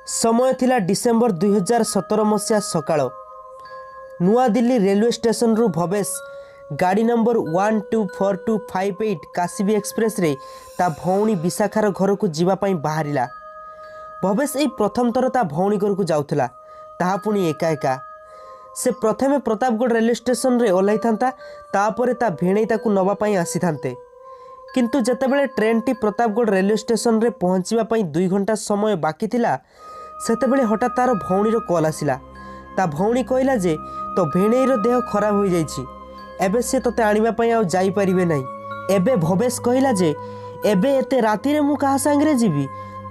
ସମୟ ଥିଲା ଡିସେମ୍ବର 2017 ମସିହା ସକାଳ। ନୂଆଦିଲ୍ଲୀ ରେଲୱେ ଷ୍ଟେସନରୁ ଭବେଶ ଗାଡ଼ି ନମ୍ବର 124258 କାଶୀବି ଏକ୍ସପ୍ରେସରେ ତା ଭଉଣୀ ବିଶାଖାର ଘରକୁ ଯିବା ପାଇଁ ବାହାରିଲା। ଭବେଶ ଏଇ ପ୍ରଥମ ଥର ତା ଭଉଣୀ ଘରକୁ ଯାଉଥିଲା, ତାହା ପୁଣି ଏକା ଏକା। ସେ ପ୍ରଥମେ ପ୍ରତାପଗଡ଼ ରେଲୱେ ଷ୍ଟେସନରେ ଓହ୍ଲାଇଥାନ୍ତା, ତାପରେ ତା ଭିଣେଇ ତାକୁ ନେବା ପାଇଁ ଆସିଥାନ୍ତେ। କିନ୍ତୁ ଯେତେବେଳେ ଟ୍ରେନ୍ଟି ପ୍ରତାପଗଡ଼ ରେଲୱେ ଷ୍ଟେସନରେ ପହଞ୍ଚିବା ପାଇଁ 2 ଘଣ୍ଟା ସମୟ ବାକି ଥିଲା, ସେତେବେଳେ ହଠାତ୍ ତାର ଭଉଣୀର କଲ୍ ଆସିଲା। ତା ଭଉଣୀ କହିଲା ଯେ ତୋ ଭିଣେଇର ଦେହ ଖରାପ ହୋଇଯାଇଛି, ଏବେ ସେ ତୋତେ ଆଣିବା ପାଇଁ ଆଉ ଯାଇପାରିବେ ନାହିଁ। ଏବେ ଭବେଶ କହିଲା ଯେ ଏବେ ଏତେ ରାତିରେ ମୁଁ କାହା ସାଙ୍ଗରେ ଯିବି?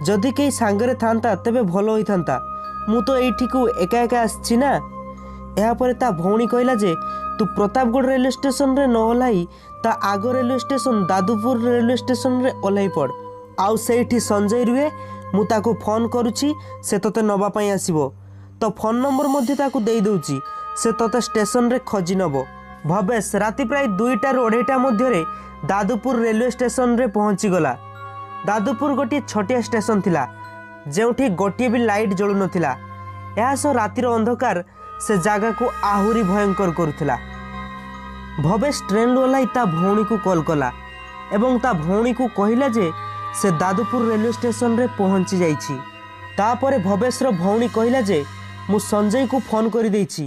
ଯଦି କେହି ସାଙ୍ଗରେ ଥାନ୍ତା ତେବେ ଭଲ ହୋଇଥାନ୍ତା, ମୁଁ ତ ଏଇଠିକୁ ଏକା ଏକା ଆସିଛି ନା। ଏହାପରେ ତା ଭଉଣୀ କହିଲା ଯେ ତୁ ପ୍ରତାପଗଡ଼ ରେଲୱେ ଷ୍ଟେସନରେ ନ ଓହ୍ଲାଇ ତା ଆଗ ରେଲୱେ ଷ୍ଟେସନ ଦାଦୁପୁର ରେଲୱେ ଷ୍ଟେସନରେ ଓହ୍ଲାଇ ପଡ଼, ଆଉ ସେଇଠି ସଞ୍ଜୟ ରୁହେ, ମୁଁ ତାକୁ ଫୋନ୍ କରୁଛି, ସେ ତୋତେ ନେବା ପାଇଁ ଆସିବ। ତୋ ଫୋନ୍ ନମ୍ବର ମଧ୍ୟ ତାକୁ ଦେଇଦେଉଛି, ସେ ତୋତେ ଷ୍ଟେସନରେ ଖୋଜି ନେବ। ଭବେଶ ରାତି ପ୍ରାୟ 2ଟାରୁ 2:30 ମଧ୍ୟରେ ଦାଦୁପୁର ରେଲୱେ ଷ୍ଟେସନରେ ପହଞ୍ଚିଗଲା। ଦାଦୁପୁର ଗୋଟିଏ ଛୋଟିଆ ଷ୍ଟେସନ ଥିଲା, ଯେଉଁଠି ଗୋଟିଏ ବି ଲାଇଟ୍ ଜଳୁନଥିଲା। ଏହା ସହ ରାତିର ଅନ୍ଧକାର ସେ ଜାଗାକୁ ଆହୁରି ଭୟଙ୍କର କରୁଥିଲା। ଭବେଶ ଟ୍ରେନ୍ରୁ ଓହ୍ଲାଇ ତା ଭଉଣୀକୁ କଲ୍ କଲା ଏବଂ ତା ଭଉଣୀକୁ କହିଲା ଯେ ସେ ଦାଦୁପୁର ରେଲୱେ ଷ୍ଟେସନରେ ପହଞ୍ଚି ଯାଇଛି। ତାପରେ ଭବେଶର ଭଉଣୀ କହିଲା ଯେ ମୁଁ ସଞ୍ଜୟକୁ ଫୋନ୍ କରିଦେଇଛି,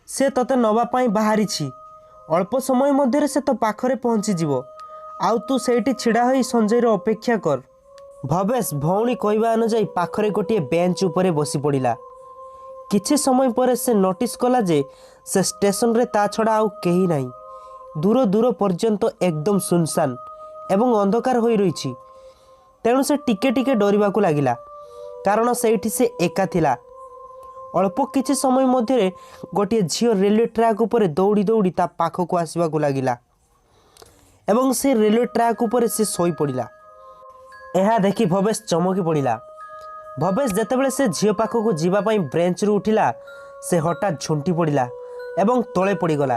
ସେ ତୋତେ ନେବା ପାଇଁ ବାହାରିଛି, ଅଳ୍ପ ସମୟ ମଧ୍ୟରେ ସେ ତୋ ପାଖରେ ପହଞ୍ଚିଯିବ, ଆଉ ତୁ ସେଇଠି ଛିଡ଼ା ହୋଇ ସଞ୍ଜୟର ଅପେକ୍ଷା କର। ଭବେଶ ଭଉଣୀ କହିବା ଅନୁଯାୟୀ ପାଖରେ ଗୋଟିଏ ବେଞ୍ଚ ଉପରେ ବସି ପଡ଼ିଲା। କିଛି ସମୟ ପରେ ସେ ନୋଟିସ୍ କଲା ଯେ ସେ ଷ୍ଟେସନରେ ତା ଛଡ଼ା ଆଉ କେହି ନାହିଁ। ଦୂର ଦୂର ପର୍ଯ୍ୟନ୍ତ ଏକଦମ ସୁନସାନ ଏବଂ ଅନ୍ଧକାର ହୋଇ ରହିଛି। ତେଣୁ ସେ ଟିକେ ଟିକେ ଡରିବାକୁ ଲାଗିଲା, କାରଣ ସେଇଠି ସେ ଏକା ଥିଲା। ଅଳ୍ପ କିଛି ସମୟ ମଧ୍ୟରେ ଗୋଟିଏ ଝିଅ ରେଲୱେ ଟ୍ରାକ୍ ଉପରେ ଦୌଡ଼ି ଦୌଡ଼ି ତା ପାଖକୁ ଆସିବାକୁ ଲାଗିଲା ଏବଂ ସେ ରେଲୱେ ଟ୍ରାକ୍ ଉପରେ ସେ ଶୋଇପଡ଼ିଲା। ଏହା ଦେଖି ଭବେଶ ଚମକି ପଡ଼ିଲା। ଭବେଶ ଯେତେବେଳେ ସେ ଝିଅ ପାଖକୁ ଯିବା ପାଇଁ ବ୍ରେଞ୍ଚରୁ ଉଠିଲା, ସେ ହଠାତ୍ ଝୁଣ୍ଟି ପଡ଼ିଲା ଏବଂ ତଳେ ପଡ଼ିଗଲା।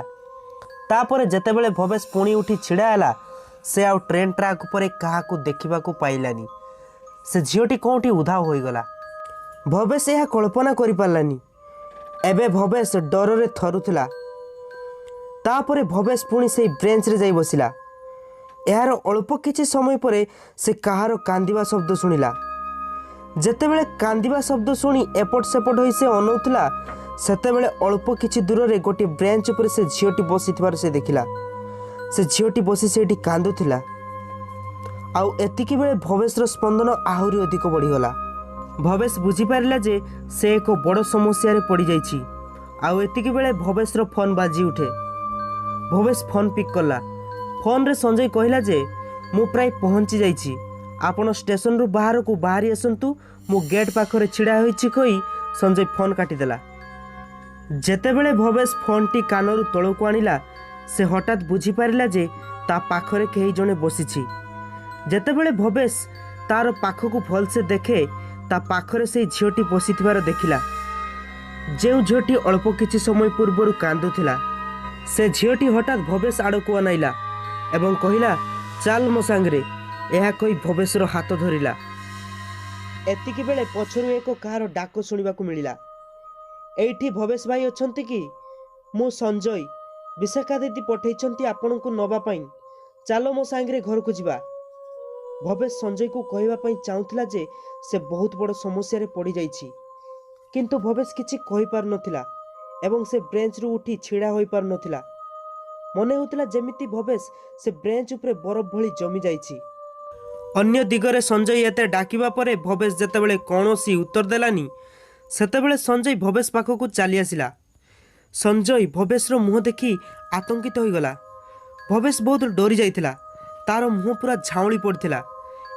ତାପରେ ଯେତେବେଳେ ଭବେଶ ପୁଣି ଉଠି ଛିଡ଼ା ହେଲା, ସେ ଆଉ ଟ୍ରେନ୍ ଟ୍ରାକ୍ ଉପରେ କାହାକୁ ଦେଖିବାକୁ ପାଇଲାନି। ସେ ଝିଅଟି କେଉଁଠି ଉଧାଉ ହୋଇଗଲା। ଭବେଶ ଏହା କଳ୍ପନା କରିପାରିଲାନି। ଏବେ ଭବେଶ ଡରରେ ଥରୁଥିଲା। ତାପରେ ଭବେଶ ପୁଣି ସେଇ ବ୍ରେଞ୍ଚରେ ଯାଇ ବସିଲା। ଏହାର ଅଳ୍ପ କିଛି ସମୟ ପରେ ସେ କାହାର କାନ୍ଦିବା ଶବ୍ଦ ଶୁଣିଲା। ଯେତେବେଳେ କାନ୍ଦିବା ଶବ୍ଦ ଶୁଣି ଏପଟ ସେପଟ ହୋଇ ସେ ଅନଉଥିଲା, ସେତେବେଳେ ଅଳ୍ପ କିଛି ଦୂରରେ ଗୋଟିଏ ବ୍ରେଞ୍ଚ ଉପରେ ସେ ଝିଅଟି ବସିଥିବାର ସେ ଦେଖିଲା। ସେ ଝିଅଟି ବସି ସେଇଠି କାନ୍ଦୁଥିଲା। ଆଉ ଏତିକି ବେଳେ ଭବେଶର ସ୍ପନ୍ଦନ ଆହୁରି ଅଧିକ ବଢ଼ିଗଲା। ଭବେଶ ବୁଝିପାରିଲା ଯେ ସେ ଏକ ବଡ଼ ସମସ୍ୟାରେ ପଡ଼ିଯାଇଛି। ଆଉ ଏତିକି ବେଳେ ଭବେଶର ଫୋନ୍ ବାଜି ଉଠେ। ଭବେଶ ଫୋନ୍ ପିକ୍ କଲା। ଫୋନ୍ରେ ସଞ୍ଜୟ କହିଲା ଯେ ମୁଁ ପ୍ରାୟ ପହଞ୍ଚି ଯାଇଛି, ଆପଣ ଷ୍ଟେସନରୁ ବାହାରକୁ ବାହାରି ଆସନ୍ତୁ, ମୁଁ ଗେଟ୍ ପାଖରେ ଛିଡ଼ା ହୋଇଛି କହି ସଞ୍ଜୟ ଫୋନ୍ କାଟିଦେଲା। ଯେତେବେଳେ ଭବେଶ ଫୋନ୍ଟି କାନରୁ ତଳକୁ ଆଣିଲା, ସେ ହଠାତ୍ ବୁଝିପାରିଲା ଯେ ତା ପାଖରେ କେହି ଜଣେ ବସିଛି। ଯେତେବେଳେ ଭବେଶ ତାର ପାଖକୁ ଭଲସେ ଦେଖେ, ତା ପାଖରେ ସେଇ ଝିଅଟି ବସିଥିବାର ଦେଖିଲା, ଯେଉଁ ଝିଅଟି ଅଳ୍ପ କିଛି ସମୟ ପୂର୍ବରୁ କାନ୍ଦୁଥିଲା। ସେ ଝିଅଟି ହଠାତ୍ ଭବେଶ ଆଡ଼କୁ ଅନାଇଲା ଏବଂ କହିଲା, ଚାଲ ମୋ ସାଙ୍ଗରେ। ଏହା କହି ଭବେଶର ହାତ ଧରିଲା। ଏତିକି ବେଳେ ପଛରୁ ଏକ କାହାର ଡାକ ଶୁଣିବାକୁ ମିଳିଲା, ଏଇଠି ଭବେଶ ଭାଇ ଅଛନ୍ତି କି? ମୁଁ ସଞ୍ଜୟ, ବିଶାଖା ଦିଦି ପଠେଇଛନ୍ତି ଆପଣଙ୍କୁ ନେବା ପାଇଁ, ଚାଲ ମୋ ସାଙ୍ଗରେ ଘରକୁ ଯିବା। ଭବେଶ ସଞ୍ଜୟକୁ କହିବା ପାଇଁ ଚାହୁଁଥିଲା ଯେ ସେ ବହୁତ ବଡ଼ ସମସ୍ୟାରେ ପଡ଼ିଯାଇଛି, କିନ୍ତୁ ଭବେଶ କିଛି କହିପାରୁନଥିଲା ଏବଂ ସେ ବ୍ରେଞ୍ଚରୁ ଉଠି ଛିଡ଼ା ହୋଇପାରୁନଥିଲା। ମନେ ହେଉଥିଲା ଯେମିତି ଭବେଶ ସେ ବ୍ରେଞ୍ଚ ଉପରେ ବରଫ ଭଳି ଜମି ଯାଇଛି। ଅନ୍ୟ ଦିଗରେ ସଞ୍ଜୟ ଏତେ ଡାକିବା ପରେ ଭବେଶ ଯେତେବେଳେ କୌଣସି ଉତ୍ତର ଦେଲାନି, ସେତେବେଳେ ସଞ୍ଜୟ ଭବେଶ ପାଖକୁ ଚାଲି ଆସିଲା। ସଞ୍ଜୟ ଭବେଶର ମୁହଁ ଦେଖି ଆତଙ୍କିତ ହୋଇଗଲା। ଭବେଶ ବହୁତ ଡରି ଯାଇଥିଲା। ତାର ମୁହଁ ପୁରା ଝାଉଁଳି ପଡ଼ିଥିଲା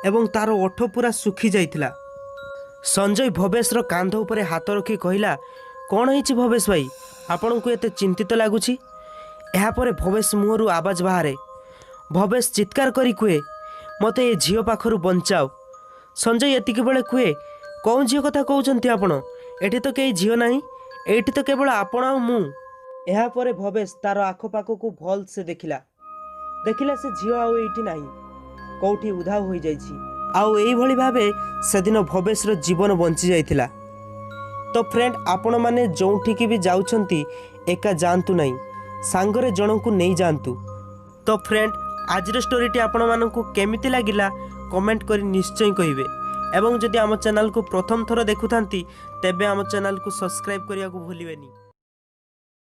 ଏବଂ ତାର ଓଠ ପୁରା ଶୁଖି ଯାଇଥିଲା। ସଞ୍ଜୟ ଭବେଶର କାନ୍ଧ ଉପରେ ହାତ ରଖି କହିଲା, କ'ଣ ହେଇଛି ଭବେଶ ଭାଇ, ଆପଣଙ୍କୁ ଏତେ ଚିନ୍ତିତ ଲାଗୁଛି? ଏହାପରେ ଭବେଶ ମୁହଁରୁ ଆବାଜ ବାହାରେ। ଭବେଶ ଚିତ୍କାର କରି କୁହେ, ମୋତେ ଏ ଝିଅ ପାଖରୁ ବଞ୍ଚାଅ। ସଞ୍ଜୟ ଏତିକି ବେଳେ କୁହେ, କେଉଁ ଝିଅ କଥା କହୁଛନ୍ତି ଆପଣ? ଏଠି ତ କେହି ଝିଅ ନାହିଁ, ଏଇଠି ତ କେବଳ ଆପଣ ଆଉ ମୁଁ। ଏହାପରେ ଭବେଶ ତାର ଆଖପାଖକୁ ଭଲସେ ଦେଖିଲା। ଦେଖିଲା ସେ ଝିଅ ଆଉ ଏଇଠି ନାହିଁ, କେଉଁଠି ଉଧାଉ ହୋଇଯାଇଛି। ଆଉ ଏଇଭଳି ଭାବେ ସେଦିନ ଭବେଶର ଜୀବନ ବଞ୍ଚି ଯାଇଥିଲା। ତ ଫ୍ରେଣ୍ଡ, ଆପଣମାନେ ଯେଉଁଠିକି ବି ଯାଉଛନ୍ତି ଏକା ଯାଆନ୍ତୁ ନାହିଁ, ସାଙ୍ଗରେ ଜଣଙ୍କୁ ନେଇଯାଆନ୍ତୁ। ତ ଫ୍ରେଣ୍ଡ, ଆଜିର ଷ୍ଟୋରିଟି ଆପଣମାନଙ୍କୁ କେମିତି ଲାଗିଲା କମେଣ୍ଟ କରି ନିଶ୍ଚୟ କହିବେ ଏବଂ ଯଦି ଆମ ଚ୍ୟାନେଲକୁ ପ୍ରଥମ ଥର ଦେଖୁଥାନ୍ତି ତେବେ ଆମ ଚ୍ୟାନେଲକୁ ସବସ୍କ୍ରାଇବ୍ କରିବାକୁ ଭୁଲିବେନି।